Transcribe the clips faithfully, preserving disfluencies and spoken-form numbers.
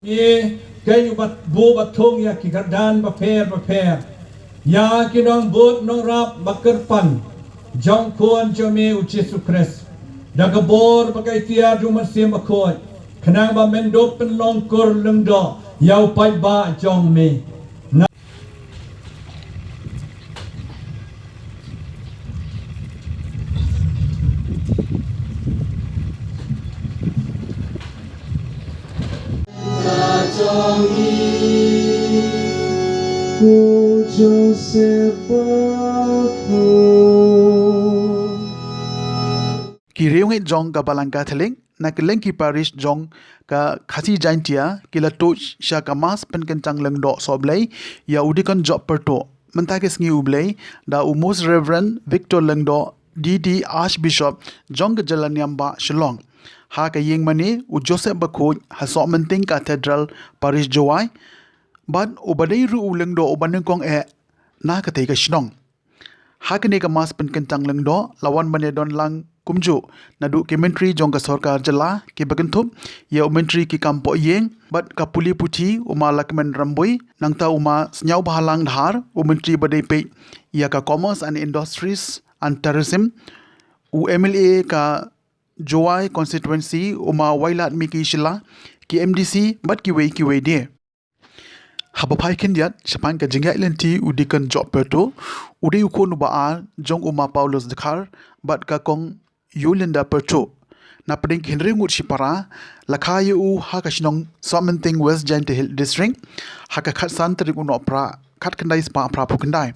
Ïa kane u ba, u ba thung ïa ki kyrdan bapher bapher, ïa ki nongbud nongrap ba kyrpang jong u Khun jong me u Jisu Khrist, da ka bor ba ka ïatiar jong u Mynsiem Bakhuid, khnang ba men dup pynlong kur lyngdoh ïa u paidbah jong me. Ki riewngeit jong ka Balang Katholik na kylleng ki parish jong ka Khasi Jaintia ki la tuid sha ka Mass pynkyntang lyngdoh sohblei ïa u Deacon Job Pyrtuh. Mynta ka sngi U Blei da u Most Reverend Victor Lyngdoh, D D Archbishop jong ka jylla niam bah Shillong, ha ka ïing mane u Joseph Bakhuid ha Sohmynting Cathedral, Parish Jowai, bad u ba dei ruh u lyngdoh u ba nyngkong eh na katei ka shnong. Ha kane ka Mass pynkyntang lyngdoh la wan ban ïadon lang kumjuh naduh ki myntri jong ka sorkar jylla ki ba kynthup ïa u Myntri ki kam pohïing bad ka pule puthi u ma Lahkmen Rymbui, nangta u ma Sniawbhalang Dhar, u Myntri ba dei peit ïa ka Commerce and Industries and Tourism, u M L A ka Jowai Constituency u ma Wailadmiki Shylla, ki M D C bad kiwei kiwei de. Haba phai khyndiat shaphang ka jingïaid lynti u Deacon Job Pyrtuh, u dei u khun u ba ar jong u ma Paulus Dkhar bad ka Kong Yolinda Pyrtuh. Na pdeng ki hynriew ngut shipara la kha ïa u ha ka shnong Sohmynting, West Jaintia Hills District, ha ka khatsan tarik u Nohprah khatkhyndai spah phraphew khyndai.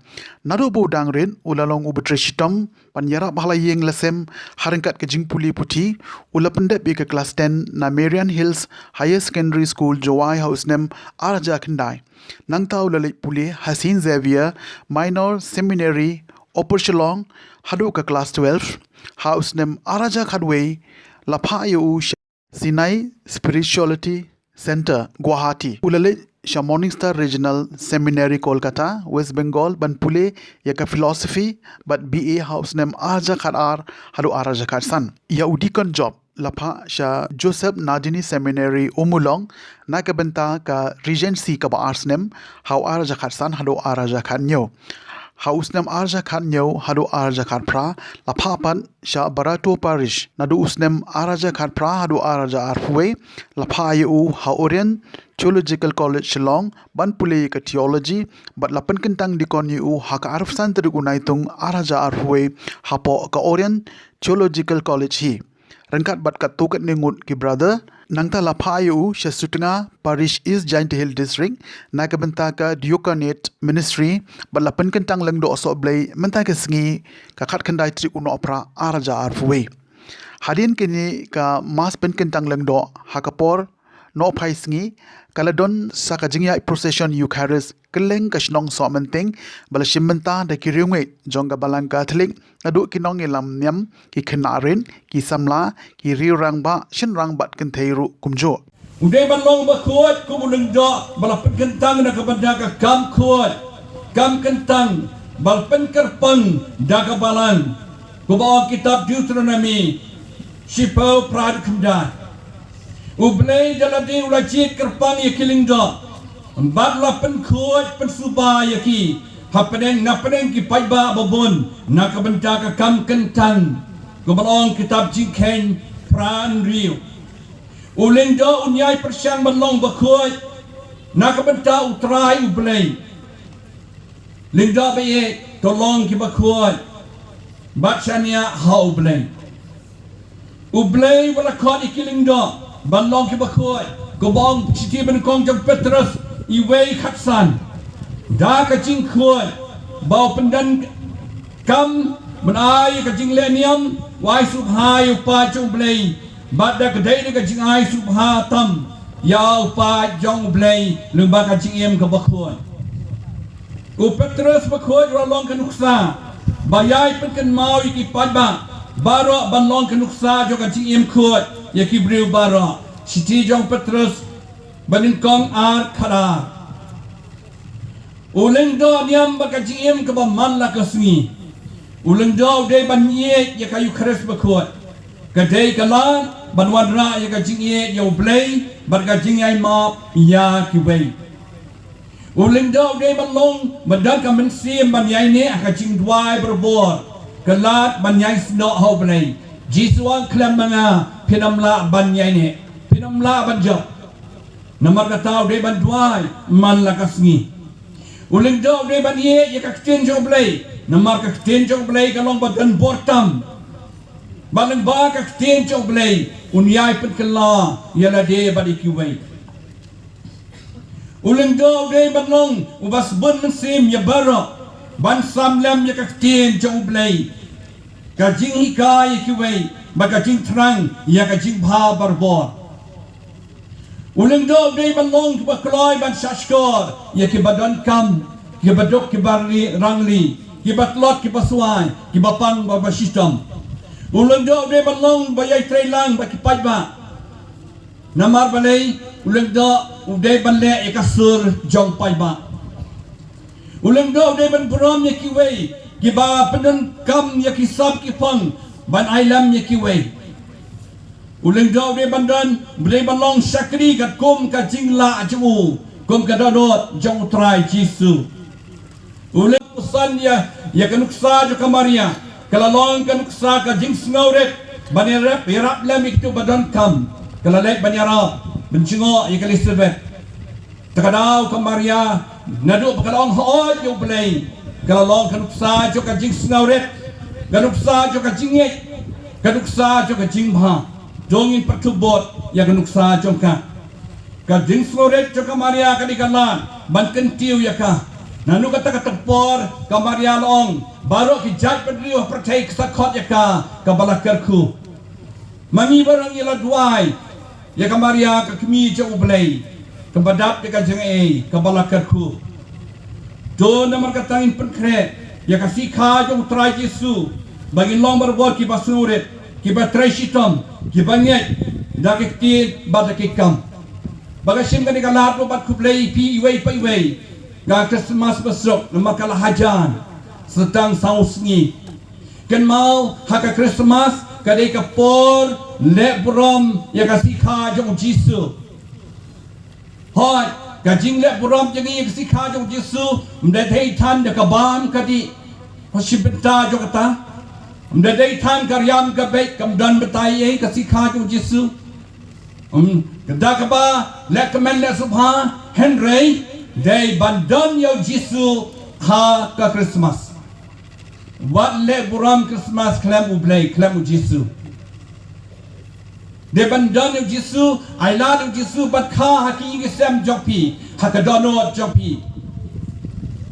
Naduh ba u dang rit u la long u ba trei shitom ban ïarap ha la ïing la sem ha ryngkat ka jingpule puthi. U la pyndep ïa ka klas ten na Marian Hills Higher Secondary School, Jowai ha u snem ar hajar khyndai. Nangta u la leit pule ha Saint Xavier Minor Seminary, Upper Shillong haduh ka klas twelve ha u snem ar hajar khatwei. La phah ïa u sha Sinai Spirituality Center, Guwahati. U la leit sha Morning Star Regional Seminary, Kolkata, West Bengal ban pule ïa ka Philosophy bad B A ha u snem ar hajar khatar haduh ar hajar khatsan. Ïa u Deacon Job la phah sha Joseph Nadini Seminary, Ummulong na ka bynta ka Regency kaba ar snem ha u ar hajar khatsan haduh ar hajar khathynñiew. Ha u snem ar hajar khathynñiew haduh ar hajar khatphra la phah pat sha Barato Parish. Naduh u snem ar hajar khatphra haduh ar hajar arphew wei la phah ïa u ha Orient Theological College, Shillong ban pule ïa ka Theology bad la pynkyntang deacon ïa u ha ka arphew san tarik u Naitung ar hajar arphew wei hapoh ka Orient Theological College hi, ryngkat bad katto katne ngut ki brother. Nangta la phah ïa u sha Sutnga Parish, East Jaintia Hills District na ka bynta ka Diaconate Ministry bad la pynkyntang lyngdoh sohblei mynta ka sngi ka khatkhyndai tarik u Nohprah ar hajar arphew wei. Hadien kane ka Mass pynkyntang lyngdoh, ha ka por nohphai sngi ka la don sa ka jingïaid procession Eucharist kylleng ka shnong Sohmynting ba la shim bynta da ki riewngeit jong ka Balang Katholik, naduh ki nongïalam niam, ki khynnah rit, ki samla, ki riew rangbah shynrang bad kynthei ruh kumjuh. U dei ban long bakhuid kum u lyngdoh ba la pynkyntang na ka bynta ka kam khuid, kam kyntang ba la pynkyrpang da ka Balang, kumba ong kitab Deuteronomy shiphew phra khyndai. U Blei da lade u la jied kyrpang ïa ki lyngdoh bad la pynkhuid pynsuba ïa ki hapdeng napdeng ki paidbah babun na ka bynta ka kam kyntang, kumba ong kitab Jingkheiñ phra hynriew. U lyngdoh un ïai pyrshang ban long bakhuid na ka bynta U Trai U Blei. Lyngdoh ba ïeit, to long ki bakhuid bad shaniah ha U Blei. U Blei u la khot ïa ki lyngdoh ban long ki bakhuid, kumba ong shithi banyngkong jong Petros wei khatsan. Da ka jingkhuid ba u pyndonkam ban ai ka jingleh niam, u ai sngewbha ïa u paid jong U Blei, bad da ka dei da ka jingai sngewbha tam ïa u paid jong U Blei lyngba ka jingim kaba khuid. U Petros bakhuid u la long ka nuksa ba ïai pynkynmaw ïa ki paidbah baroh ban long ka nuksa jong ka jingim khuid ïa ki briew baroh. Shithi jong Petros banyngkong ar khatar. U lyngdoh niam bad ka jingim kaba man la ka sngi. U lyngdoh u dei ban ïeit ïa ka Eukharist bakhuid. Ka dei ka lad ban wanrah ïa ka jingïeit ïa U Blei bad ka jingïaimap ïa kiwei. U lyngdoh u dei ban long ba don ka mynsiem ban ïaineh ha ka jingduwai barabor, ka lad ban ïaisnoh ha U Blei. Jisu u ong, khlem ma nga phin ym lah ban ïaineh, phin ym lah ban jop. Namar kata u dei ban duwai man la ka sngi. U lyngdoh u dei ban ïeh ïa ka ktien jong U Blei, namar ka ktien jong U Blei ka long ba don bor tam. Bad lyngba ka ktien jong U Blei un ïai pynkylla ïa lade bad ïa kiwei. U lyngdoh u dei ban long uba sbun mynsiem ïa baroh ban sam lem ïa ka ktien jong U Blei, ka jinghikai ïa kiwei bad ka jingthrang ïa ka jingbha barabor. U lyngdoh u dei ban long kiba kloi ban shahshkor ïa kiba donkam, kiba duk kiba ri-, rangli, kiba tlot kiba swai, kiba pang bad ba shitom. U lyngdoh u dei ban long ba ïai trei lang bad ki paidbah. Namar balei? U lyngdoh u dei ban leh ïa ka sur jong paidbah. U lyngdoh u dei ban burom ïa kiwei kiba pyndonkam ïa ki sam ki phong ban ai lem ïa kiwei. U lyngdoh u dei ban don, u dei ban long shakri katkum ka jinglah jong u, kum ka dohnud jong U Trai Jisu. U lyngdoh u san ïa, ïa ka nuksa jong ka Maria, ka la long ka nuksa ka jingsngewrit ban ïarap, ïarap lem ïa kito ba donkam. Ka la leit ban ïarap, ban jngoh ïa ka Elisabeth. Te ka daw ka Maria, naduh ba ka la ong hooid ïa U Blei, ka la long ka nuksa jong ka jingsngewrit, ka nuksa jong ka jingngeit, ka nuksa jong ka jingbha. To ngin pyrthuh bud ïa ka nuksa jong ka. Ka jingsngewrit jong ka Maria ka dei ka lad ban kyntiew ïa ka. Naduh kata ka por ka Maria la ong, baroh ki jaitbynriew ha pyrthei ki sa khot ïa ka kaba la kyrkhu. Ma ngi baroh ngi la duwai ïa ka Maria ka kmie jong U Blei, kaba dap da ka jingaiei, kaba la kyrkhu. To namar kata ngin pynkhreh ïa ka sikha jong U Trai Jisu, ba ngin long barabor kiba sngewrit, kiba trei shitom, kiba ngeit da ki kti bad da ki kam. Ba ka shim kane ka lad ruh bad khublei ïa phi iwei pa iwei. Ka Christmas basuk namar ka la hajan sa tang saw sngi. Kynmaw, ha ka Christmas ka dei ka por leh burom ïa ka sikha jong U Jisu. Hooid, ka jingleh burom jong ngi ïa ka sikha jong U Jisu ym da dei than da ka bam ka dih ha shi bynta jong kata. Ym da dei than ka riam ka beit, kam don batai ei ka sikha jong U Jisu. Ym da kaba leh kmen leh sngewbha, hynrei dei ban don ïa U Jisu ha ka Christmas. Wat leh burom Christmas khlem U Blei, khlem U Jisu. Dei ban don ïa U Jisu, ai lad ïa U Jisu ban kha ha ki ïing ki sem jong phi, ha ka dohnud jong phi.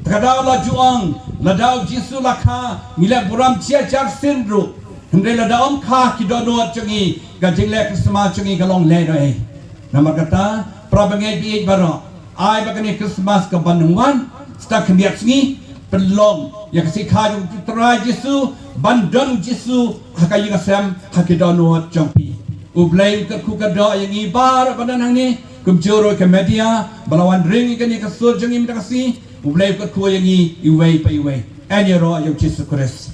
Te ka daw la ju ong, lada U Jisu la kha, ngi leh burom jia jar sien ruh. Hynrei lada ym kha ha ki dohnud jong ngi, ka jingleh Christmas jong ngi ka long lehnohei. Namar kata, para bangeit baieit baroh, ai ba kane Christmas ka ban nang wan, sa tang khyndiat sngi, pynlong ïa ka sikha jong U Trai Jisu, ban don U Jisu ha ka ïing ka sem, ha ki dohnud jong phi. U Blei un kyrkhu kyrdoh ïa ngi baroh ba don hangne, kumjuh ruh ka media ba la wan ring ïa kane ka sur jong ngi mynta ka sngi. U Blei un kyrkhu ïa ngi iwei pa iwei. Yn ïaroh ïa U Jisu Khrist.